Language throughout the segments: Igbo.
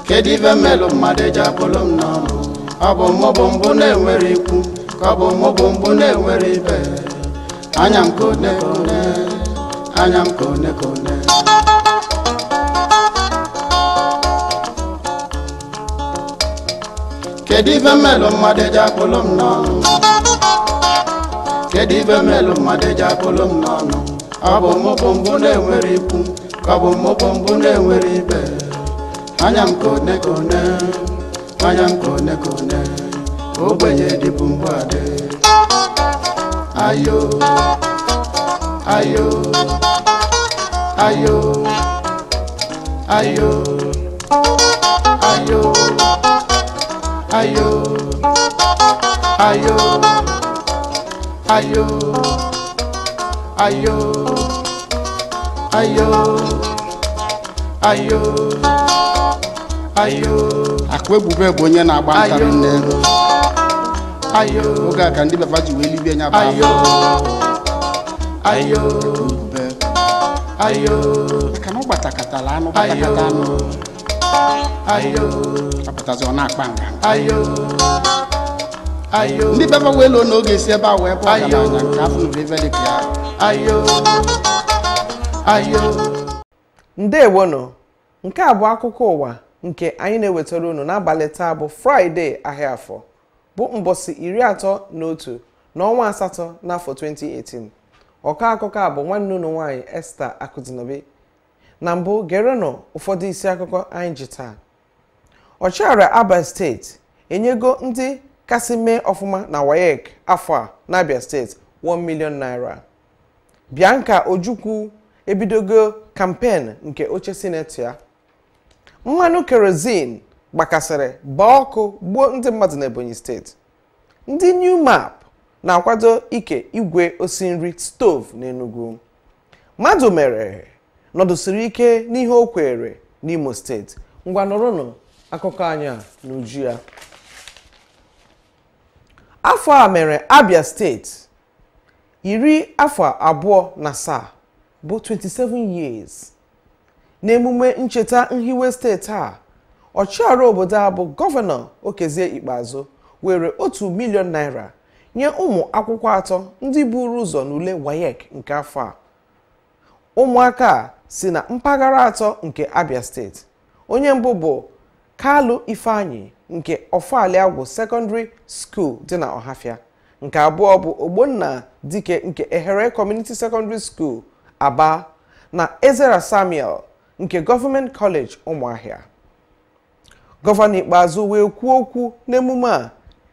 Kedu ife mmelụ mmadụ eji akpụlụ m n'ọnụ? Ọ bụ mụ bụ mbụ na-enwere ikwu, ka ọ bụ mụ bụ mbụ na-enwere ibe. Anya m kone kone, anya m kone kone. Kedu ife mmelụ mmadụ eji akpụlụ m n'ọnụ? Kedu ife mmelụ mmadụ eji akpụlụ m n'ọnụ? Ọ bụ mụ bụ mbụ na-enwere ikwu, ka ọ bụ mụ bụ mbụ na-enwere ibe. Anya m kone kone, anya m kone kone, ogbenye dịbụ mbụ adị. Ayo, ayo, ayo, ayo, ayo, ayo, ayo, ayo, ayo, ayo, ayo, ayo. Akwa Ebube bụ onye na-agba ntarị nne. Ayo, Oge a ka ndị befa ji wee libie nya bụ ayo, afọ. Ayo, Ebube. Ayo, Maka na ọ gbatakatala anụ gbatakata anụ. Ayo, Apụtazi ọ na-akpa nga. Ayo, ayo, Ndị befa wee loo na oge si ebe a wee bụ Ayo. ọgaranya nke afọ nụrụ ife dị ka ya. Ayo, ayo. Ndewonụ. Nke a bụ akụkọ ụwa nke anyị na-ewetara unu n'abalị taa bụ Fraịde, ahịa Afọ, bụ mbọsị 31 n'ọnwa asatọ n'afọ 2018. Ọkọ akụkọ a bụ nwanne unu nwaanyị Esther Akụdịnobi. Na mbụ, gerenụ ụfọdụ isi akụkọ anyị ji taa. Ọchịagha Abia Steeti enyego ndị kasị mee ọfụma na WAEC afọ a n'Abia Steeti 1 million naira. Bianca Ojukwu ebidogo campaign nke oche sineti ya. Mmanụ kerozin gbakasịrị gbaa ọkụ gbuo ndị mmadụ n'Ebonyi Steeti. Ndị New Map na-akwado ike igwe osi nri stove n'Enugu. Mmadụ mere nọdụsiri ike n'ihe o kwere n'Imo Steeti. Ngwa, nụrụnụ akụkọ anyị a n'uju ya. Afọ a mere Abia Steeti 27 bụ 27 years. N'emume ncheta nhiwe steeti a, ọchịagha obodo a bụ Gọvanọ Okezie Ikpeazụ were 1 million naira nye ụmụ akwụkwọ atọ ndị buru ụzọ n'ule WAEC nke afọ a. Ụmụaka a si na mpaghara atọ nke Abia Steeti. Onye mbụ bụ Kalu Ifeanyi nke Ofaliagwu Secondary School dị na Ọhafịa. Nke abụọ bụ Ogbonna Dike nke Ehere Community Secondary School, Aba, na Ezera Samuel nke Government College, Ụmụahịa. Gọvanọ Ikpeazụ wee kwuo okwu n'emume a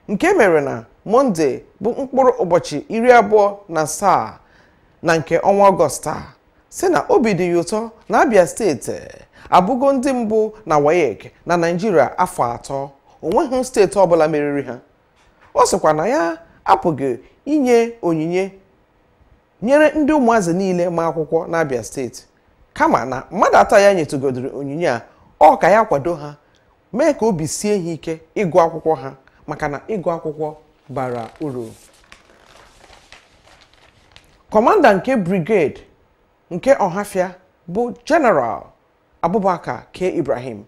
nke mere na Mọnde bụ mkpụrụ ụbọchị 27 na nke ọnwa Ọgọst a, sị na obi dị ya ụtọ na Abia Steeti abụgo ndị mbụ na WAEC na Naịjirịa afọ 3, onweghị steeti ọbụla meriri ha. Ọ sịkwa na ya apụghị inye onyinye nyere ndị ụmụazị niile ma akwụkwọ n'Abia Steeti, kama na mmadụ atọ ya nyetụgodiri onyinye a, ọ ka ya kwado ha, mee ka obi sie ha ike ịgụ akwụkwọ ha, maka na ịgụ akwụkwọ bara uru. Kọmanda nke brigade nke Ọhafịa bụ General Abubakar K. Ibrahim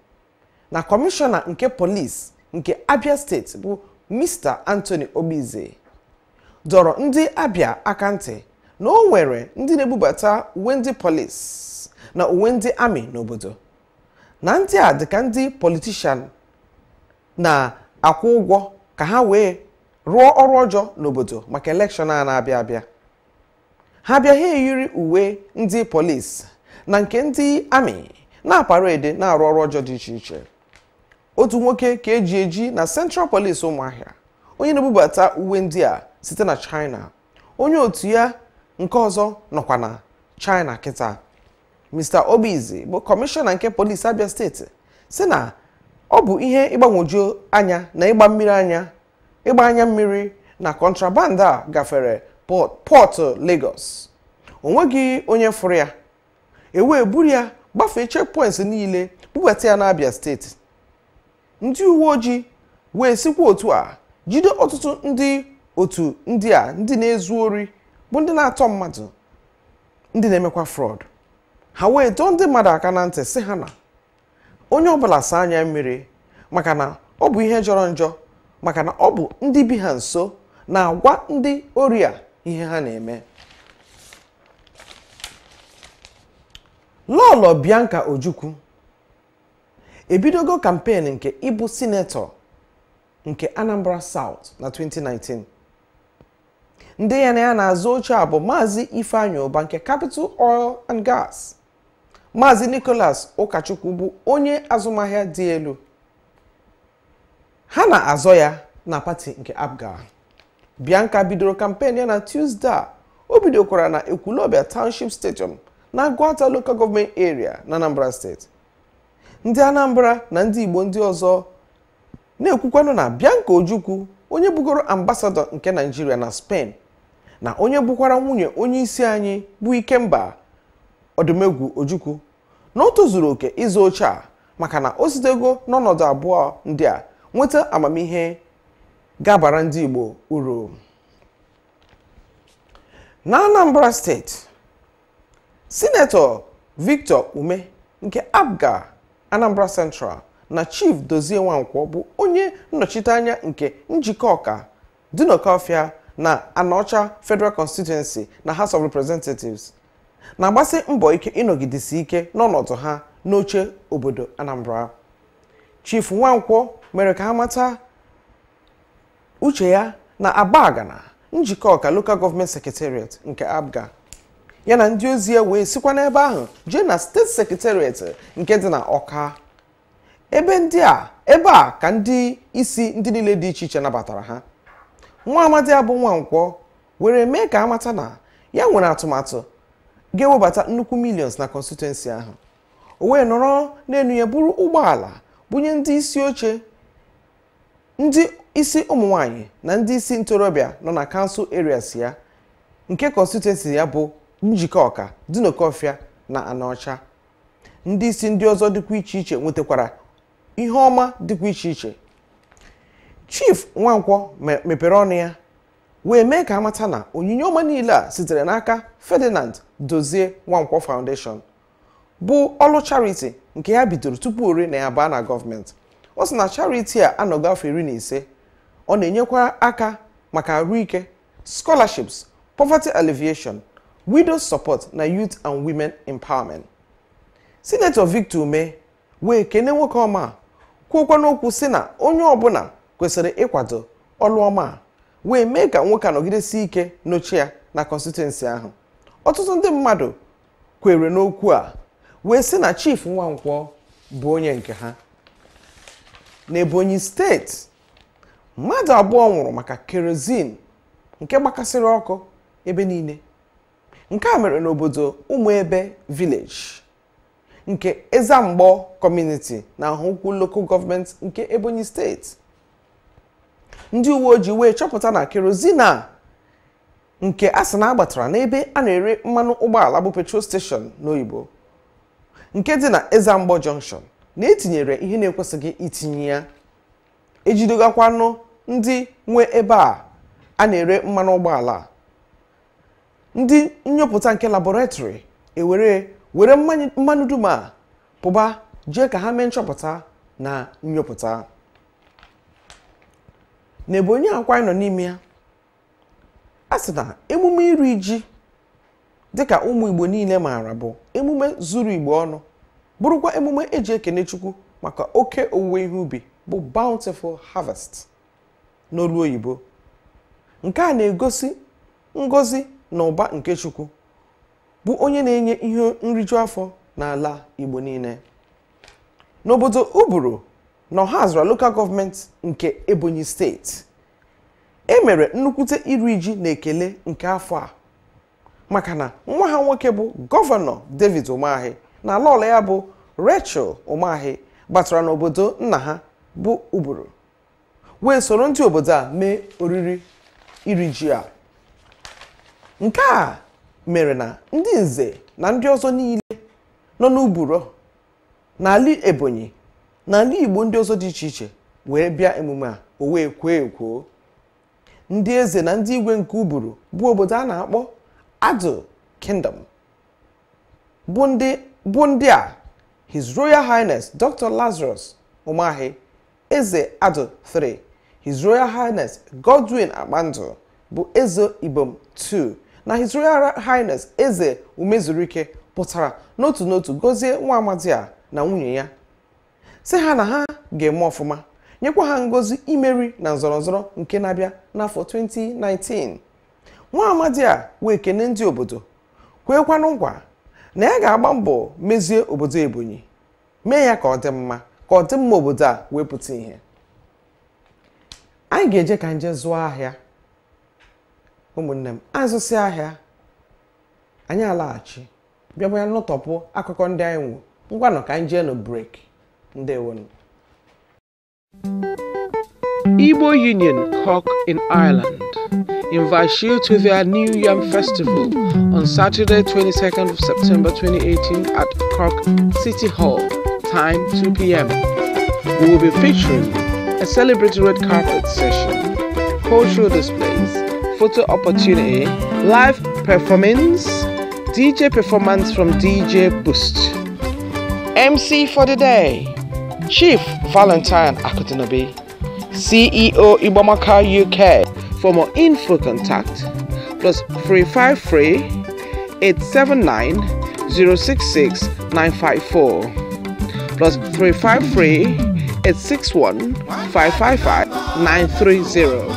na kọmishọna nke polisi nke Abia Steeti bụ Mr. Anthony Obize dọrọ ndị Abia aka ntị na o nwere ndị na-ebubata uwe ndị polisi na uwe ndị amị n'obodo, na ndị a dịka ndị politician na-akwụ ụgwọ ka ha wee rụọ ọrụ ọjọọ n'obodo maka election a na-abịa abịa. Ha bịa, ha eyiri uwe ndị polisi na nke ndị amị na-aparedi, na-arụ ọrụ ọjọọ dị iche iche. Otu nwoke ka eji eji na Central Police Ụmụahịa, onye na-ebubata uwe ndị a site na China. Onye otu ya nke ọzọ nọkwa na China kịta. Mr. Obizi bụ kọmishọna nke polisi Abia Steeti si na ọ bụ ihe ịgbagwoju anya na ịgba mmiri anya, ịgba anya mmiri na contraband a gafere port Lagos, o nweghị onye fụrụ ya, ewee buru ya gbafee checkpoints niile, bubata ya n'Abia Steeti. Ndị uwe ojii wee sikwa otu a jide ọtụtụ ndị otu ndị a, ndị na-ezu ori, bụ ndị na-atọ mmadụ, ndị na-emekwa fraud. Ha wee dọọ ndị mmadụ aka na ntị, sị ha na Onye ọbụla saa anya mmiri maka na ọ bụ ihe jọrọ njọ, maka na ọ bụ ndị bi ha nso na-agwa ndị ori a ihe ha na-eme. Lọlọ Bianca Ojukwu ebidogo kampen nke ịbụ sinetọ nke Anambra South na 2019. Ndị ya na ya na-azụ oche a bụ Maazị Ifeanyi Ụba nke Capital Oil and Gas, Maazị Nicholas Ụkachukwu bụ onye azụmahịa dị elu. Ha na-azọ ya na pati nke APGA. Bianca bidoro kampen ya na Tuesday a. O bidokwara na Ekwulobia Township Stadium na Agụata Local Government Area na Anambra Steeti. Ndị Anambra na ndị Igbo ndị ọzọ na-ekwukwanụ na Bianca Ojukwu, onye bugoro ambasadọ nke Naijiria na Spain na onye bụkwara nwunye onye isi anyị bụ Ikemba Odumegwu Ojukwu, na o tozuru oke ịzụ oche a maka na o sitego n'ọnọdụ abụọ ndị a nweta amamihe gabara ndị Igbo uru. Na Anambra Steeti, Sinetọ Victor Ume nke APGA Anambra Central na Chief Dozie Nwankwọ bụ onye nnọchiteanya nke njikọ ọka Dunukọfịa na Anaọcha Federal Constituency na House of Representatives na-agbasi mbọ ike ịnọgidesi ike n'ọnọdụ ha n'oche obodo Anambra. Chief Nwankwọ mere ka ha mata uche ya na Abagana njikọ ọka Local Government Secretariat nke APGA ya na ndị ozi ya wee sikwa n'ebe ahụ jee na steeti Secretariat nke dị na Ọka. Ebe a ka ndị isi ndị niile dị iche iche nabatara ha. Nwa amadi abụ Nwankwọ were mee ka amata na ya nwere atụmatụ ga-ewebata nnukwu millions na constituency ahụ. O wee nọrọ n'elu ya buru ụgbọala bunye ndị isi oche, ndị isi ụmụ nwanyị na ndị isi ntorobịa nọ na council areas ya nke constituency ya bụ njikọ ọka Dunukọfịa na Anaọcha. Ndị isi ndị ọzọ dịkwa iche iche nwetakwara ihe ọma dịkwa iche iche. Chief Nwankwọ mepere ọnụ ya wee mee ka amata na onyinye ọma niile a sitere n'aka Ferdinand Dozie Nwankwọ Foundation bụ ọlụ charity nke ya bidoro tupu ori na ya baa na gọọmenti. Ọ sị na charity a anọgo afọ 15. Ọ na-enyekwa aka maka ahụike, scholarships, poverty alleviation, widow support na youth and women empowerment. Sinetọ Victor Ume wee kene nwoke ọma kwuokwa n'okwu sị na onye ọbụla kwesịrị ịkwado ọlụ ọma wee mee ka nwoke anọgidesi ike n'oche ya na constituency ahụ. Ọtụtụ ndị mmadụ kwere n'okwu a wee sị na Chief Nwankwọ bụ onye nke ha. N'Ebonyi steeti, mmadụ abụọ nwụrụ maka kerozin nke gbakasịrị ọkụ ebe niile. Nke a mere n'obodo Ụmụebe Village nke Ezamgbo Community na Ahụkwu Local Government nke Ebonyi steeti. Ndị uwe ojii wee chọpụta na kerozin a nke a sị na agbatara n'ebe a na-ere mmanụ ụgbọala bụ petrol station n'oyibo nke dị na Ezamgbo Junction na-etinyere ihe na-ekwesịghị itinye ya. Ejidegakwanụ ndị nwe ebe a na-ere mmanụ ụgbọala. Ndị nnyopụta nke laboratory ewere were mmanụ dum a pụba jee ka ha mee nchọpụta na nnyopụta. N'Ebonyi akwa anyị nọ n'ime ya, a sị na emume iri ji dịka ụmụ Igbo niile maara bụ emume zuru Igbo ọnụ, bụrụkwa emume eji ekene Chukwu maka oke owuwe ihe ubi bụ bountiful harvest n'olu oyibo. Nke a na-egosi ngọzi na ụba nke Chukwu bụ onye na-enye ihe nriju afọ n'ala Igbo niile. N'obodo Uburu na Ọhazara Local Government nke Ebonyi steeti, e mere nnukwute iri ji na ekele nke afọ a maka na nwa ha nwoke bụ Gọvanọ David Umahi na ala ọla ya bụ Rachel Umahi gbatara n'obodo nna ha bụ Uburu wee soro ndị obodo a mee oriri iri ji a. Nke a mere na ndị nze na ndị ọzọ niile nọ n'Uburu n'ala Ebonyi na ala Igbo ndị ọzọ dị iche iche wee bịa emume a, o wee kwee ekwoo. Ndị eze na ndị igwe nke Uburu bụ obodo a na-akpọ Ado Kingdom bụ ndị a His Royal Highness Dr. Lazarus Umahi, Eze Ado III, His Royal Highness Godwin Akpando bụ Eze Ibom II na His Royal Highness Eze Umezurike pụtara n'otu n'otu gozie nwa amadi a na nwunye ya, sị ha na ha ga-eme ọfụma, nyekwa ha ngozi imeri na nzọrọnzọrọ nke na-abịa n'afọ 2019. Nwa amadi a wee kene ndị obodo, kwekwanụ nkwa na ya ga-agba mbọ mezie obodo Ebonyi, mee ya ka ọ dị mma, ka ọ dị mma obodo a wee pụta ihe. Anyị ga-eje ka nje zụọ ahịa, ụmụnne m, azụsị ahịa anyị alaghachi bịa ya nụtọpụ akụkọ ndị anyị nwe. Ngwanụ ka anyị jee nụ break. Ndewonu. Igbo Union Cork in Ireland invites you to their New Yam Festival on Saturday 22nd of September 2018 at Cork City Hall, time 2 p.m. We will be featuring a celebratory red carpet session, cultural displays, photo opportunity, live performance, DJ performance from DJ Boost. MC for the day, Chief Valentine Akutinobi, CEO Ibomaka UK. For more info contact +353 879 066 954 +353 861 555 930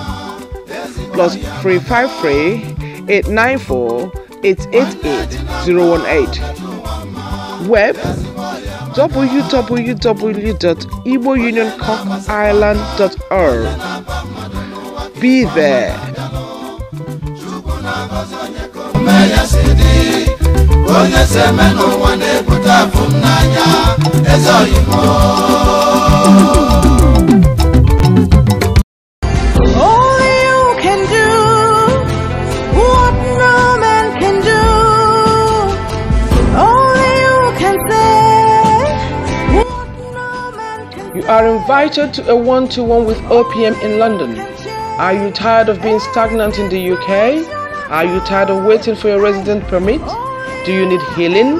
+353 894 888 018. Web www.igbounioncorkireland.org. Be there. Only you can do what no man can do. Only you can say what no man can You are invited to a one-to-one with OPM in London. Are you tired of being stagnant in the UK? Are you tired of waiting for your resident permit? Do you need healing,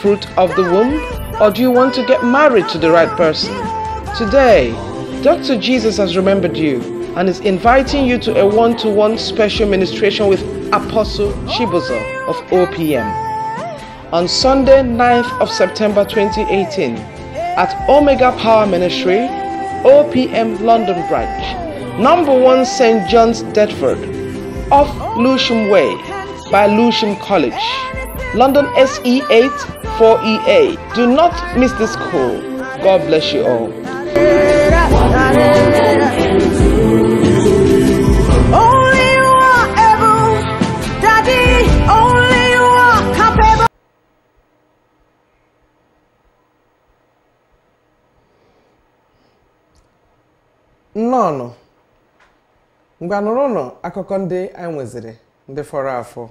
fruit of the womb, or do you want to get married to the right person? Today, Dr. Jesus has remembered you and is inviting you to a one-to-one special ministration with Apostle Chibuzo of OPM on Sunday, 9th of September 2018 at Omega Power Ministry, OPM London Branch, number 1 St. John's, Deptford, off Lewisham Way by Lewisham College, London SE8 4EA. Do not miss this call. God bless you all. Only you are able, Daddy, only you are capable. Nnọọnụ, ngwa nụrụnụ akụkọ ndị anyị nweziri ndị fọrọ afọ.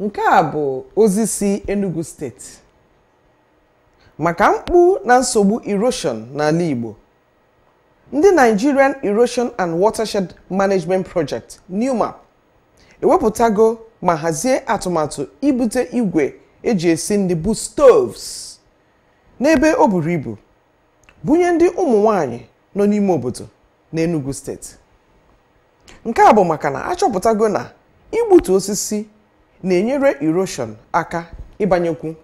Nke a bụ ozi si Enugu steeti maka mkpu na nsogbu erosion n'ala Igbo. Ndị Nigerian Erosion and Watershed Management Project NEWMAP ewepụtago ma hazie atụmatụ ibute igwe eji esi nri bụ stoves n'ebe o buru ibu bunye ndị ụmụ nwanyị nọ n'ime obodo n'Enugu steeti. Nke a bụ maka na achọpụtago na igbutu osisi na-enyere erosion aka ịbanyekwu.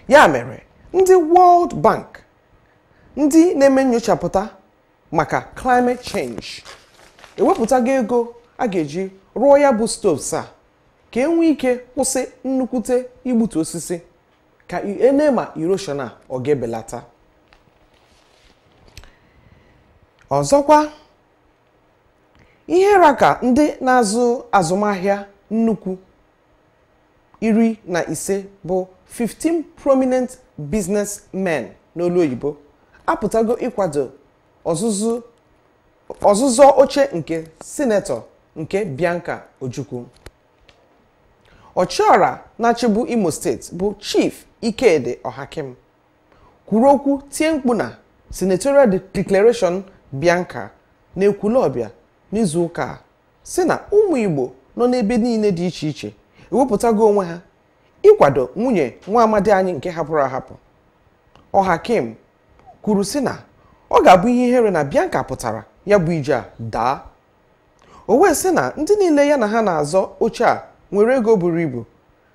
Ya mere, ndị World Bank, ndị na-eme nyochapụta maka climate change, ewepụtago ego a ga-eji rụọ ya bụ stoves a ka e nwee ike kwụsị nnukwute igbutu osisi ka ene ma erosion a ọ ga-ebelata. Ọzọkwa, ihe ra ka ndị na-azụ azụmahịa nnukwu 15 bụ 15 prominent businessmen n'olu oyibo apụtago ịkwado ọzụzọ oche nke sinetọ nke Bianca Ojukwu. Ọchịọra na-achịbụ Imo steeti bụ Chief Ikedi Ohakim kwuru okwu tie mkpu na senatorial declaration Bianca na-ekwulọbịa n'izu ụka a sị na ụmụ Igbo nọ n'ebe niile dị iche iche ewepụtago onwe ha ịkwado nwunye nwa amadi anyị nke hapụrụ ahapụ. Ohakim kwuru sị na ọ ga-abụ ihe ihere na Bianca pụtara ya bụ ije a daa. O wee sị na ndị niile ya na ha na-azọ oche a nwere ego buru ibu,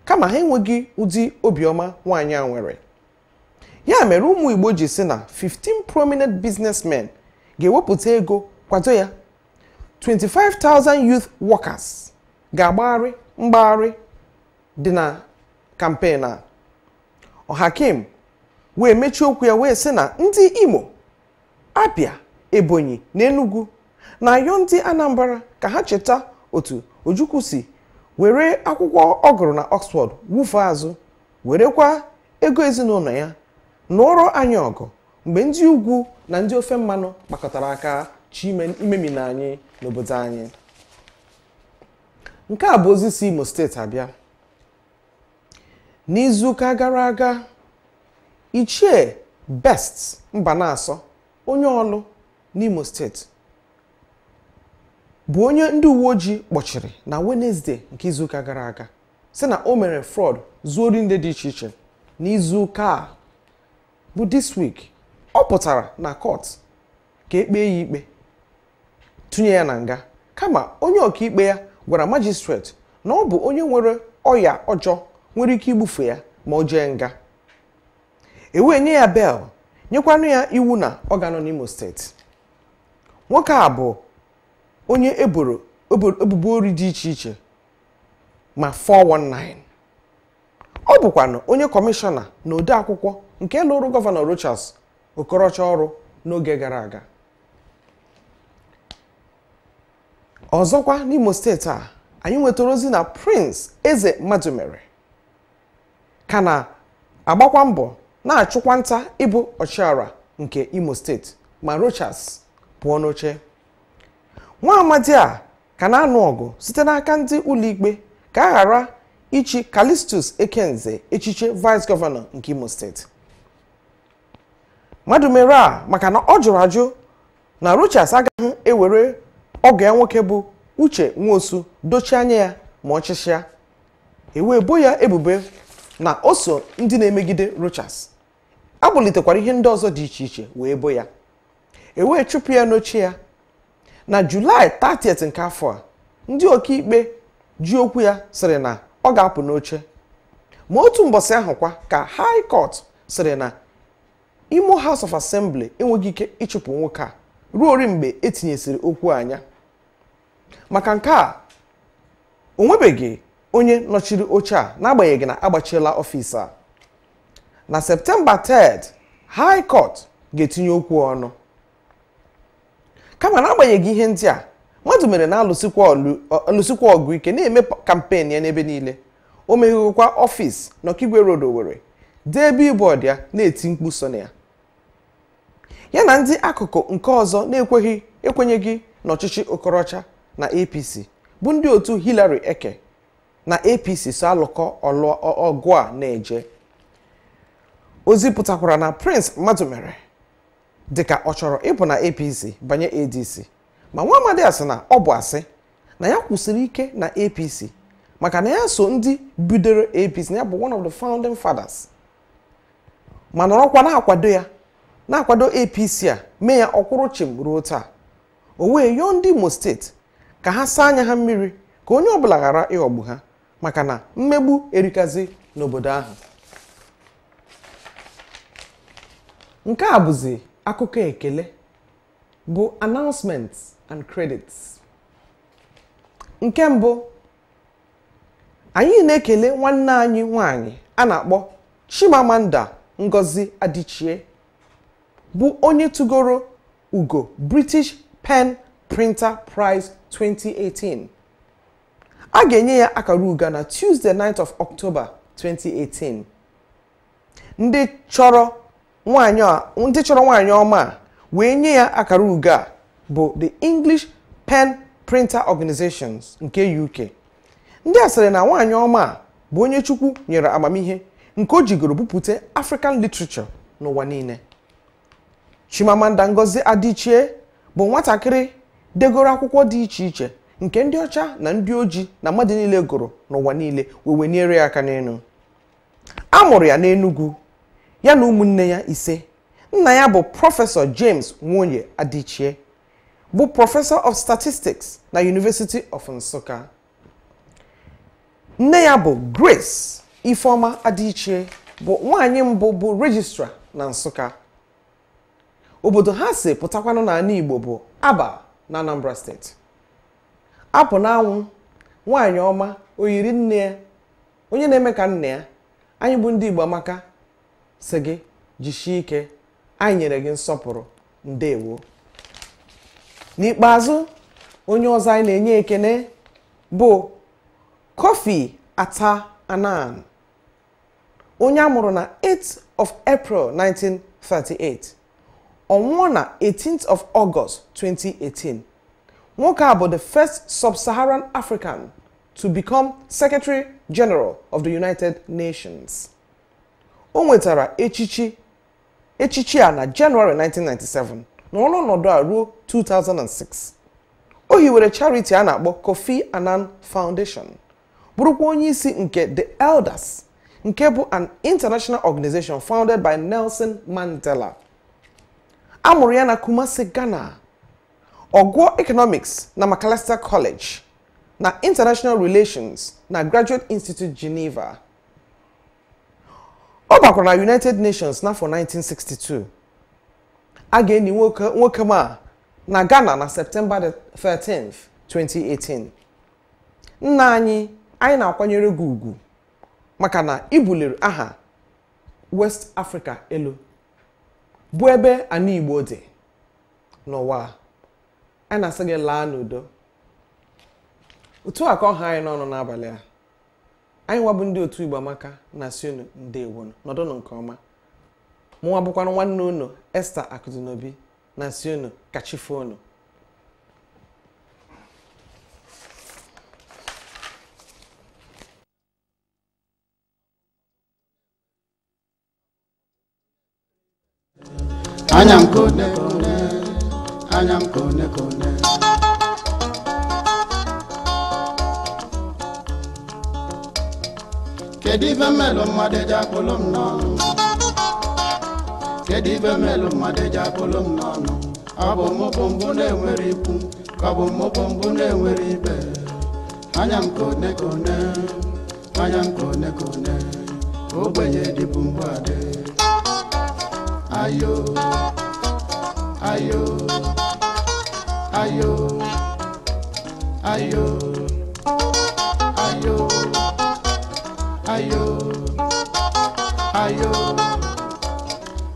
kama ha enweghị ụdị obiọma nwaanyị a nwere. Ya mere ụmụ Igbo ji sị na 15 prominent businessmen ga-ewepụta ego kwado ya, 25,000 youth workers ga-agbagharị mgbagharị dị na kampen a. Ohakim wee mechie okwu ya wee sị na ndị Imo, Abia, Ebonyi na Enugu na-ayọ ndị Anambra ka ha cheta otu Ojukwu si were akwụkwọ ọ gụrụ na Oxford wụfee azụ, werekwa ego ezinụlọ ya nụọrọ anyị ọgụ mgbe ndị ugwu na ndị ofe mmanụ kpakọtara aka chi imemina anyị n'obodo anyị. Nke a bụ ozi si Imo steeti abịa. N'izuụka gara aga, Ichie Best Mbanasọ, onye ọlụ n'Imo steeti, bụ onye ndị uwe ojii kpọchiri na Wenezdee nke izuụka gara aga, sị na o mere fraud zuo ori ndị dị iche iche. N'izuụka a bụ this week, ọ pụtara na court ka ekpee ya ikpe tụnye ya na nga, kama onye ọkaikpe ya gwara magistrate na ọ bụ onye nwere ọya ọjọọ nwere ike igbufe ya ma o jee nga. E wee nye ya bel, nyekwanụ ya iwu na ọ ga-anọ n'Imo steeti. Nwoke a bụ onye eboro ebubo ori dị iche iche ma 419. Ọ bụkwanụ onye kọmishọna na ode akwụkwọ nke lụrụ gọvanọ Rochas Okorocha ọrụ n'oge gara aga. Ọzọkwa n'Imo steeti a, anyị nwetara ozi na Prince Eze Madumere ka na-agbakwa mbọ na-achụkwa nta ịbụ ọchịagha nke Imo steeti ma Rochas pụọ n'oche. Nwa amadi a ka na-anụ ọgụ site n'aka ndị ụlọikpe ka a ghara ichi Callistus Ekenze echiche vice gọvanọ nke Imo steeti. Madumere a maka na ọ jụrụ ajụ na Rochas agaghị ewere ọgọ ya nwoke bụ Uche Nwosu dochie anya ya ma ọchịchịa, e wee bo ya ebubo na o so ndị na-emegide Rochas. Agbulitekwara ihe ndị ọzọ dị iche iche wee bo ya, e wee chụpụ ya n'oche ya. Na Julaị 30 nke afọ a, ndị ọkaikpe ji okwu ya sịrị na ọ ga-apụ n'oche. Ma otu mbọsị ahụ kwa ka High Court sịrị na Imo House of Assembly enweghị ike ịchụpụ nwoke a ruo ori mgbe etinyesịrị okwu anya. Maka nke a, o nwebeghị onye nọchiri oche a n'agbanyeghị na agbachiela ọfịs a. Na Septemba 3, High Court ga-etinye okwu ọnụ. Kama n'agbanyeghị ihe ndị a, Madumere na-alụsikwa ọgụ ike na-eme kampen ya n'ebe niile. O meghekwa ọfịs n'Ọkigwe Road Owerri, dee billboard ya na-eti mkpu so na ya. Ya na ndị akụkụ nke ọzọ na-ekweghị ekwenyeghị n'ọchịchị Okorocha na APC bụ ndị otu Hillary Eke na APC so alụkọ ọgụ a na-eje. Ozi pụtakwara na Prince Madumere dịka ọ chọrọ ịpụ na APC banye ADC, ma nwa amadi a sị na ọ bụ asị na ya kwụsịrị ike na APC maka na ya so ndị bidoro APC, na ya bụ one of the founding fathers, ma nọrọkwa na-akwado ya, na-akwado APC a mee ya ọkwụrụ chim ruo taa. O wee yọọ ndị Imo steeti ka ha saa anya ha mmiri ka onye ọbụla ghara ịghọgbu ha maka na mmegbu erikazi n'obodo ahụ. Nke a bụzi akụkọ ekele bụ announcements and credits. Nke mbụ, anyị na-ekele nwanne anyị nwanyị a na-akpọ Chimamanda Ngozi Adichie, bụ onye tụgoro ugo British Pen Printer Prize 2018. A ga-enye ya akara ugo na Tuesday 9th of October 2018. Ndị chọrọ nwaanyị ọma a wee nye ya akara ugo a bụ the English Pen Printer Organizations nke UK. Ndị a sịrị na nwaanyị ọma a bụ onye Chukwu nyere amamihe nke o jigoro bupụta African literature n'ụwa niile. Chimamanda Ngozi Adichie bụ nwatakịrị degoro akwụkwọ dị iche iche nke ndị ọcha na ndị ojii na mmadụ niile gụrụ n'ụwa niile wee wenyere ya aka n'elu. A mụrụ ya n'Enugu, ya na ụmụnne ya ise. Nna ya bụ Prọfesọ James Nwoye Adichie, bụ Prọfesọ of Statistics na University of Nsukka. Nne ya bụ Grace Ifeoma Adichie, bụ nwaanyị mbụ bụ Registrar na Nsukka. Obodo ha si pụtakwanụ n'ala Igbo bụ Aba na Anambra Steeti. Apụ n'anwụ, nwaanyị ọma, o yiri nne ya, onye na-eme ka nna ya. Anyị bụ ndị Igbo Amaka sị gị jisie ike, anyị nyere gị nsọpụrụ, ndewo. N'ikpeazụ, onye ọzọ anyị na-enye ekene bụ Kofi Atta Annan, onye a mụrụ na 8th of April 1938, ọ nwụọ na 18th of August 2018. Nwoke a bụ the first sub-Saharan African to become Secretary General of the United Nations. O nwetara echichi a na January 1997 nọrọ n'ọnọdụ a ruo 2006. O hiwere charity a na-akpọ Kofi Annan Foundation, bụrụkwa onye isi nke The Elders, nke bụ an international organization founded by Nelson Mandela. A mụrụ ya na Kumasi, Ghana. Ọ gụọ Economics na Macalester College na International Relations na Graduate Institute Geneva. Ọ bakwara na United Nations n'afọ 1962. A ga-eni nwoke ma na Ghana na September 13th, 2018. Nna anyị na-akwanyere gị ugwu maka na ị buliri aha West Africa elu, bụ ebe ala Igbo dị n'ụwa. Anyị na-asị gị laa n'udo. Otu a ka ọha anyị n'ọnụ n'abalị a. Anyị nwabụ ndị otu Igbo Amaka na-asị unu ndewo, nọdụnụ nke ọma. Mụnwa bụkwanụ nwanne unu Esther Akụdịnobi na-asị unu kachifo unu. Anya m kone kone, anya m kone kone. Kedu ife mmelụ mmadụ eji akpụlụ m n'ọnụ? Kedu ife mmelụ mmadụ eji akpụlụ m n'ọnụ? Ọ bụ mụ bụ mbụ na-enwere ikwu, ka ọ bụ mụ bụ mbụ na-enwere ibe. Anya m kone kone, anya m kone kone, ogbenye dịbụ mbụ adị. Ayo, ayo, ayo, ayo, ayo, ayo, ayo,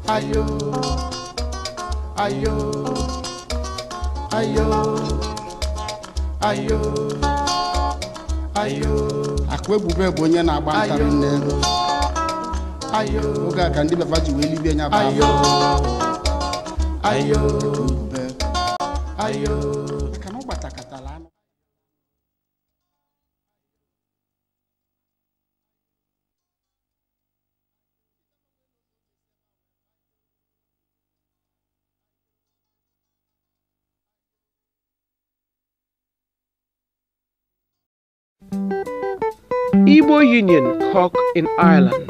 ayo, ayo, ayo, ayo, ayo. Akwa ebube bụ onye na-agba ntarị nne. Ayo, oge a ka ndị befa ji wee libie nya bụ ayo, ayo, ebube. Ayo. Maka na ọ gbatakatala anụ. Igbo Union Cork in Ireland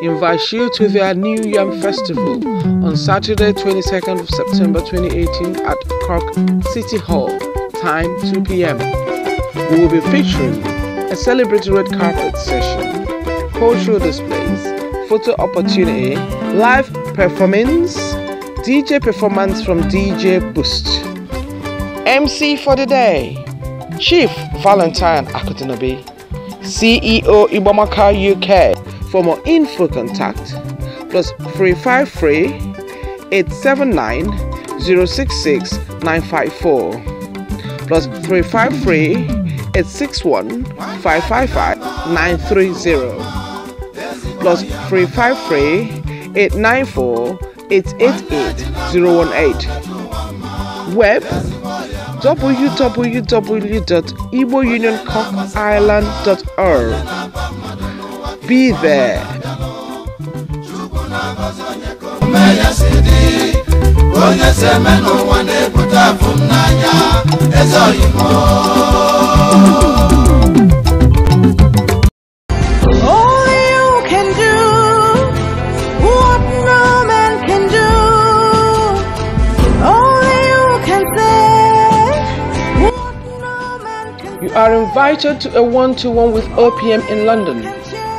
invites you to their New Yam Festival on Saturday, 22nd of September 2018 at Cork City Hall, time 2 p.m. We will be featuring a celebratory red carpet session, cultural displays, photo opportunity, live performance, DJ performance from DJ Boost. MC for the day, Chief Valentine Akutinobi, CEO Ibomaka UK. For more info, contact +353 879 066 954, +353 861 555 930, +353 894 888 018. Web www.igbounioncorkireland.org. Be there. Only you can do are invited to a one-to-one with OPM in London.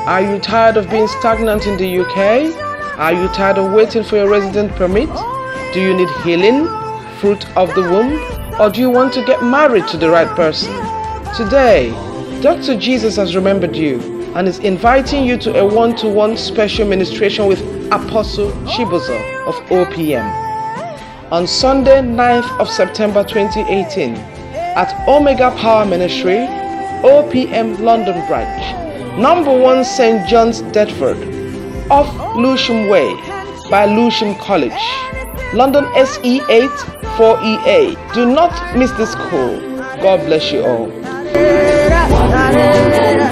Are you tired of being stagnant in the UK? Are you tired of waiting for your resident permit? Do you need healing, fruit of the womb, or do you want to get married to the right person? Today, Dr. Jesus has remembered you and is inviting you to a one-to-one special ministration with Apostle Chibuzo of OPM on Sunday, 9th of September 2018 at Omega Power Ministry, OPM London Branch, number 1 St. John's, Deptford, off Lewisham Way by Lewisham College, London SE8 4EA. Do not miss this call. God bless you all. Hallelujah.